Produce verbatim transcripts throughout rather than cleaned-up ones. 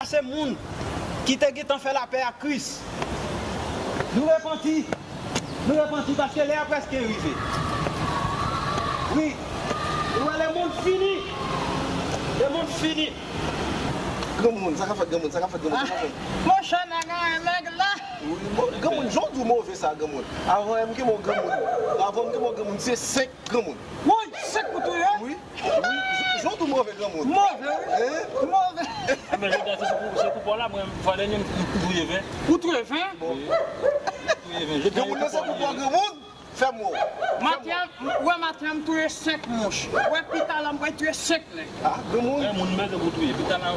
Se moun ki te gentan fè lapè ak Kris. Nou repanti. Nou repanti paske lè a prèske rive. Wi. Ou wè lemonn fini. Lemonn fini. Granmoun, sa k ap fèt, granmoun, sa k ap fèt, granmoun, sa k ap fèt? Monchè, nèg la, nèg la. Wi, bon, granmoun, jan w di w move sa, granmoun. Avan m gen yon granmoun. Avan m gen yon granmoun, se senk granmoun. Woy, senk ou touye? Wi, wi, jan w di w move, granmoun. Move, wi. Hein? Move. Enben, jodi a, se sou kou, se kou pa w la, mwen, fwa dènye, m, m touye ven. Ou touye ven? Bon. Wi. Touye ven. Jodi a, granmoun nan se kou pa w, granmoun. Fè m wè w. Maten an, wè maten an, m touye senk mouch. Wè pita la, m pral touye senk nèg. Ah, granmoun. Wè moun bezwen pou touye. Pita la,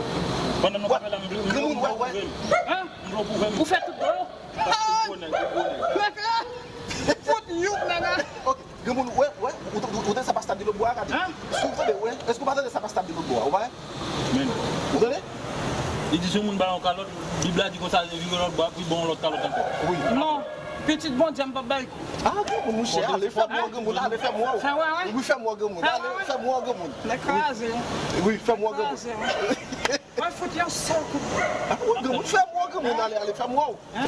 pandan nou ap fè la, m vle, m vle w pwouve m. Hein? M vle w pwouve m. Ou fè tout do yo? Gwo nèg, gwo nèg. Nèg la, fout youk, nèg la. Ok, granmoun, wè, wè, ou, ou, ou tande sa pastè ap di lòt bò a, gade. Hein? Si w tande, wè, èske w pa tande sa pastè ap di lòt bò a, ou pa wè? Men. Ou tande? Li di si yon moun ba yon kalòt, Bib la di konsa, vire lòt bò a, pou l ba yon lòt kalòt ankò. Wi. Non, pitit Bondye, m p ap bay kou. Ah, granmoun, monchè, ale, fè m wè, granmoun, ale, fè m wè w. Fè wè, wi. Wi, fè m wè, granmoun, ale, fè m wè, granmoun. Nèg kraze. Wi, fè m wè, granmoun. Kraze. Mwen fout yon sèl kout pwen. Ah, wi, granmoun, fè m wè, granmoun, ale, ale, fè m wè w. Hein?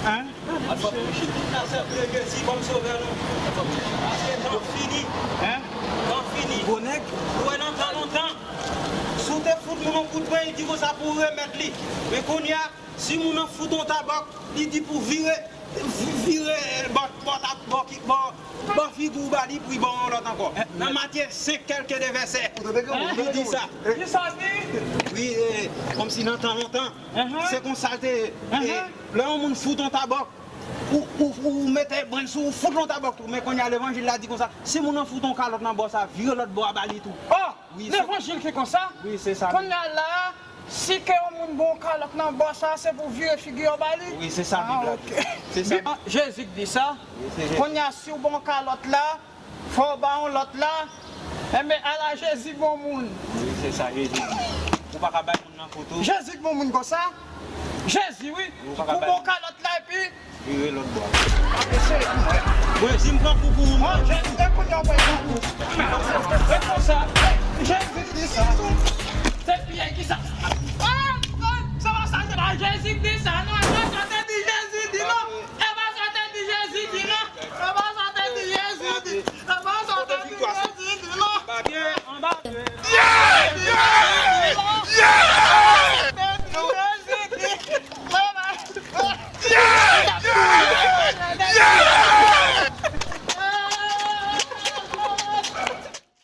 Hein? Al fè mouche. Nan sèl Jezi, ban m sove nou. Paske tan fini. Hein? Tan fini. Gwo nèg. Ou wè nan tan lontan, si w te fout moun yon kout pwen, li di konsa pou w remèt li. Men kounye a, si moun nan fout yon tabòk, li di pou vire, vi-, vire, eh, bò, bò, ta-, bò, ki, bò, bò figi w ba li pou l ba w yon lòt ankò. Nan Matye senk kèlke de vèsè, li di sa. Kisa l di? Wi, eh, kòmsi nan tan lontan, se konsa l te ye. Lè yon moun fout yon tabòk, ou, ou, ou mete brenn sou, ou fout yon tabòk tou. Men kounye a, levanjil la di konsa, si moun nan fout yon kalòt nan bò sa, vire lòt bò a ba li tou. Oh! Levanjil ki konsa? Wi, se sa. Kounye a la, si ke yon moun ba w yon kalòt nan bò sa, se pou w vire figi w ba li? Wi, se sa Bib la di. Ah, ok. Se sa. Bib, Jezi k di sa. Wi, se Jezi. Kounye a, si w ba w yon kalòt la, fò w ba yon lòt la. Enben, ala Jezi bon moun. Wi, se sa Jezi di. Ou pa ka bay moun nan foto. Jezi k bon moun konsa? Jezi, wi. Ou pa ka bay. Pou w ba w kalòt la, epi vire lòt bò. Wi, si m pran kou pou ou, m pran kou. Jezi, e kounye a w pran kou. E konsa, Jezi di sa. Se pyè ki sa. Ah, ah, sa pa sa, se pa Jezi ki di sa, non, non, non.